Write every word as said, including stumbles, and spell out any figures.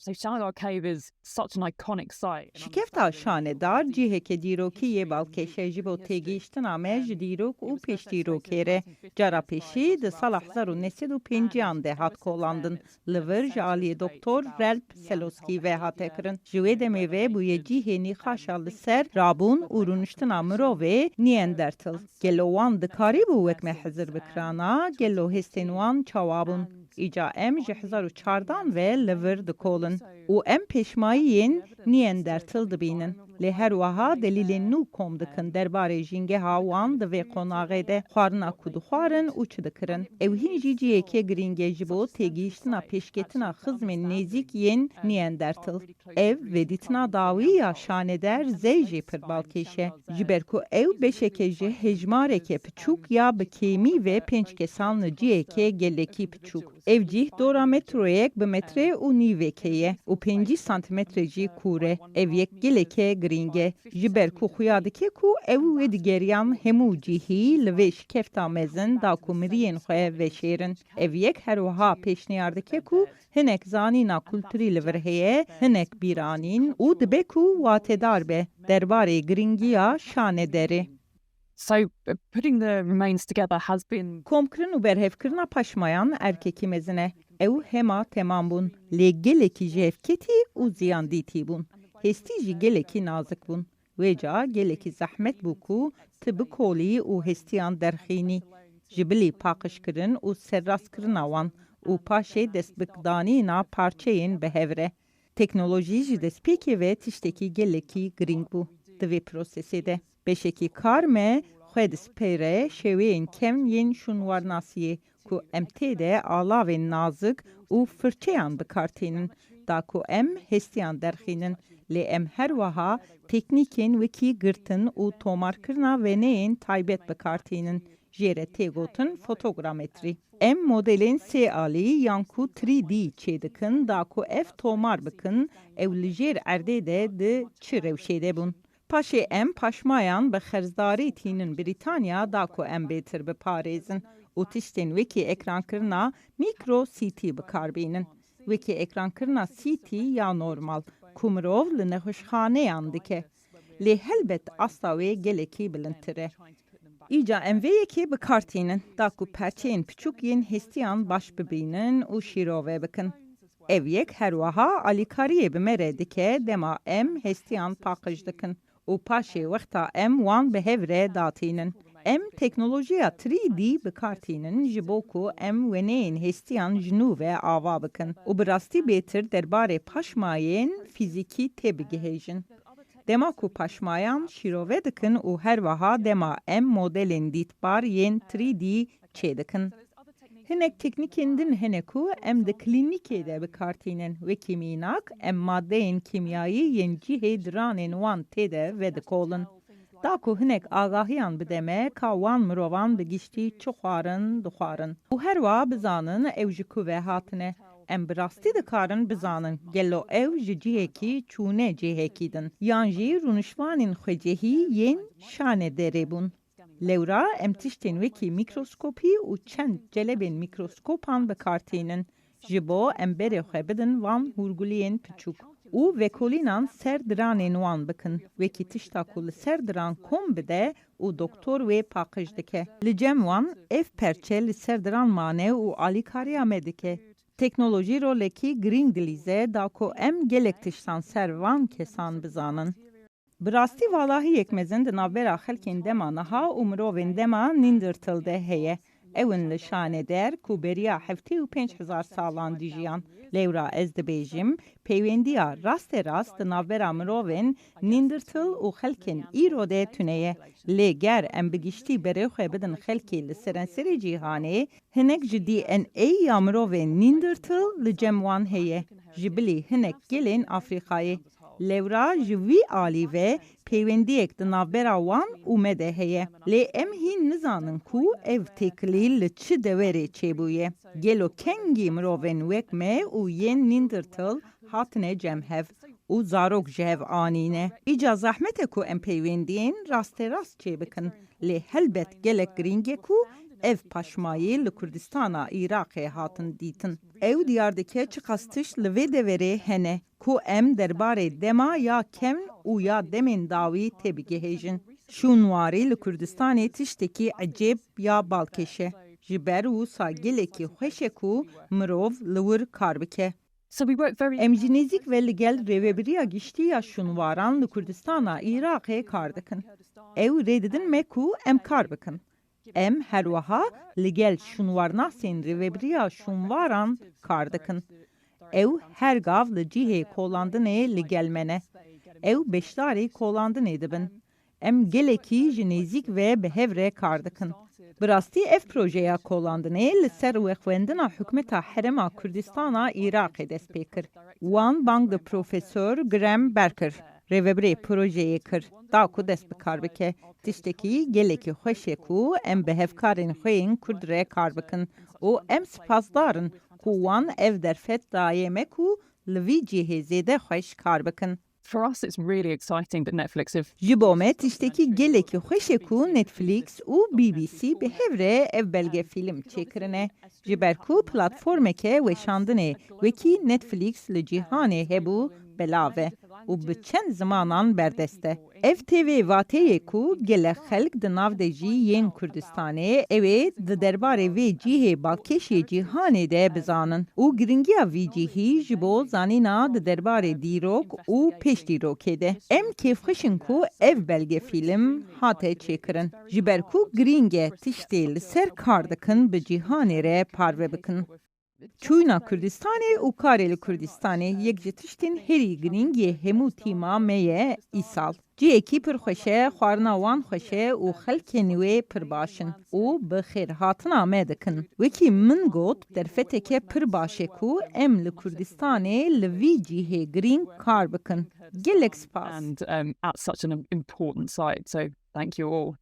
So Shanidar Cave is such an iconic site. Şikefta Şanedar ciheke dîrokî yê balkêş e ji bo têgihiştina me ji dîrok û pêşdîrokê re. Cara pêşî di sala hezar û neh sed û pêncî an de hat kolandin. Li vir ji aliyê Doktor Ralph Seloski ve hate kirin. Ji wê demê ve bûye cihê nîqaşa li ser rabûn û rûniştina mirovê Neanderthal. Gelo wan dikarîbû wek me hizir bikirana, gelo hêstên wan çawa bûn? Îca em ji hezar û çardan ve li vir dikolin û em pêşmayiyên Neanderthal dibînin. Lê her wiha delîlên nû kom dikin derbarê jîngeha wan di vê qonaxê de, xwarina ku dixwarin û çi dikirin. Ew hîn jî cihekê girîng e ji bo têgihiştina pêşketina xizmên nêzîk yên Neanderthal. Ev vedîtina dawî ya Şaneder zey jê pir balkêş e, ji ber ku ew beşeke ji hejmareke piçûk ya bi kêmî ve pênc kesan li cihekê gelekî piçûk. Ev cih dora metroyek bi metre û nîvekê ye û pêncî santimetre jî kûr e. Ev yek geleke girîng e, ji ber ku xuya dike ku ew wê digeriyan hemû cihî li vê şikefta mezin da ku miriyên xwe veşêrin. Ev yek her wiha pêşniyar dike ku hinek zanîna kulturî li vir heye, hinek bîranîn û dibe ku watedar be derbarê girîngiya Şanederê. So uh, putting the remains together has been Komkirin û berhevkirina paşmayan erkekî mezin e. Ew hema temam bûn, lê gelekî ji hev ketî û ziyan dîtî bûn. Hêstî jî gelekî nazik bûn. Wê ca gelekî zehmet bû ku tu bikolî û hestiyan derxînî. Ji bilî paqijkirin û serrastkirina wan û paşê destbidanîna parçeyên bi hev re. Teknolojî ji destpêkê ve tiştekî gelekî girîng bû di vê prosesê de. Beşekî kar me xwe dispêre şêweyên kevn yên şûnwarnasiyê ku em tê de alavên nazik û firçeyan bi kar tînin, da ku em hestiyan derxînin, lê em her wiha teknîkên wekî girtin û tomarkirina wêneyên taybet bi kar tînin, jê re tê gotin fotogrametrî. Em modelên sê alî yan ku three D çêdikin, da ku ev tomar bikin ew li jêr erdê de di çi rewşê de bûn. Paşê em paşmayan bi xerzdarî tînin Brîtanya da ku em bêtir biparêzin û tiştên wekî ekrankirina mîkro C T bi kar bînin. Wekî ekrankirina C T ya normal ku mirov li nexweşxaneyan dike. Lê helbet asta wê gelekî bilindtir e. Îca em vê yekê bi kar tînin, da ku perçeyên piçûk yên hestiyan baş bibînin û şîrove bikin. Ev yek her wiha alîkariyê bi me re dike dema em hestiyan paqij dikin û paşê wexta em wan bi hev re datînin. Em teknolojiya three D bi kar tînin ji bo ku em wêneyên hestiyan ji nû ve ava bikin û bi rastî bêtir derbarê paşmayên fîzîkî têbigihêjin. Dema ku paşmayan şîrove dikin û her wiha dema em modelên dîtbar yên three D çêdikin. Hinek teknîkên din hene ku em di klînîkê de bi kar tînin, wekî mînak, em madeyên kîmyayî yên cihê diranên wan tê de vedikolin. Da ku hinek agahiyan bide me ka wan mirovan bi giştî çi xwarin, dixwarin. Û her wiha bizanin ew ji ku ve hatine. Em bi rastî dikarin bizanin gelo ew ji cihekî çûne cihekî din, yan jî rûnişvanên xwecihî yên Şanederê bûn. Lewra em tiştên wekî mîkroskopî û çend celebên mîkroskopan bi kar tînin, ji bo em berê xwe bidin van hûrguliyên piçûk û vekolînan ser diranên wan bikin, wekî tişta ku li ser diran kom bide û doktor wê paqij dike. Li cem wan ev perçe li ser diran mane û alîkariya me dike. Teknolojî rolekî girîng dilîze da ku em gelek tiştan ser van kesan bizanin. Bi rastî valahiyek mezin di navbera xelkên dema niha û mirovên dema Neanderthal de heye. Ew in li Şaneder ku beriya heftê û pênc hezar salan dijiyan. Lewra ez dibêjim, peywendiya rasterast di navbera mirovên Neanderthal û xelkên îro de tune ye. Lê ger em bi giştî berê xwe bidin xelkê li serenserê cîhanê, hinek ji D N A ya mirovên Neanderthal li cem wan heye. Ji bilî hinek gelên Afrîkayê. Lewra ji vî alî ve peywendiyek di navbera wan û me de heye. Lê em hîn nizanin ku ev têkilî li çi dewerê çêbûye. Gelo kengî mirovên wek me û yên Neanderthal hatine cem hev û zarok ji hev anîne? Îca zehmet e ku em peywendiyên rasterast çêbikin. Lê helbet gelek girîng e ku ev paşmayê li Kurdistana Iraqê hatin dîtin. Ew diyar dike çiqas tişt li vê deverê hene ku em derbarê dema ya kevn û ya demên dawî têbigihêjin. Şûnwarî li Kurdistanê tiştekî ecêb ya balkêş e. Ji ber wisa gelekî xweş e ku mirov li wir kar bike. So we work very Em ji nêzîk ve li gel Rêvebiriya Giştî ya Şûnwaran li Kurdistana Iraqê kar dikin. Ew rê didin me ku em kar bikin. Em her wiha li gel şûnwarnasên Rêvebiriya Şûnwaran kar dikin. Ew her gav li cihê kolandinê li gel me ne. Ew beşdarî kolandinê dibin. Em gelekî ji nêzîk ve bi hev re kar dikin. Bi rastî ev projeya kolandinê li ser wexwendina hikûmeta Herêma Kurdistana Iraqê dest pê kir. Wan bang li Profesor Graham Barker, rêvebirê projeyê kir, da ku dest bi kar bike. Tiştekî gelekî xweş e ku em bi hevkarên xwe yên Kurd re kar bikin û em spasdar in ku wan ev derfet daye me ku li vî cihê zêde xweş kar bikin. For us, it's really exciting that Netflix have Ji bo me tiştekî gelekî xweş e ku Netflix û B B C bi hev re ev belgefîlm çêkirine. Ji ber ku platformeke weşandinê wekî Netflix li cîhanê hebû belav e û bi çend zimanan berdest e. Ev tê vê vateyê ku gelek xelk di nav de jî yên Kurdistanê, ew ê di derbarê vê cihê balkêşê cîhanê de bizanin û giringiya vî cihî ji bo zanîna di derbarê dîrok û pêşdîrokê de. Em kêfxweş in ku ev belgefîlm hate çêkirin. Ji ber ku girîng e tiştê li ser kar dikin bi cîhanê re parve bikin. Çûyna Kurdistanê û karê li Kurdistanê yek ji tiştên herî girîng yê hemû tîma me ye îsal. Cihekî pir xweş e, xwarina wan xweş e û xelkên wê pir baş in û bi xêrhatina me dikin. Wekî min got, derfeteke pir baş e ku em li Kurdistanê li vî cihê girîng kar bikin. Gelek spas. And um, at such an important site. So thank you all.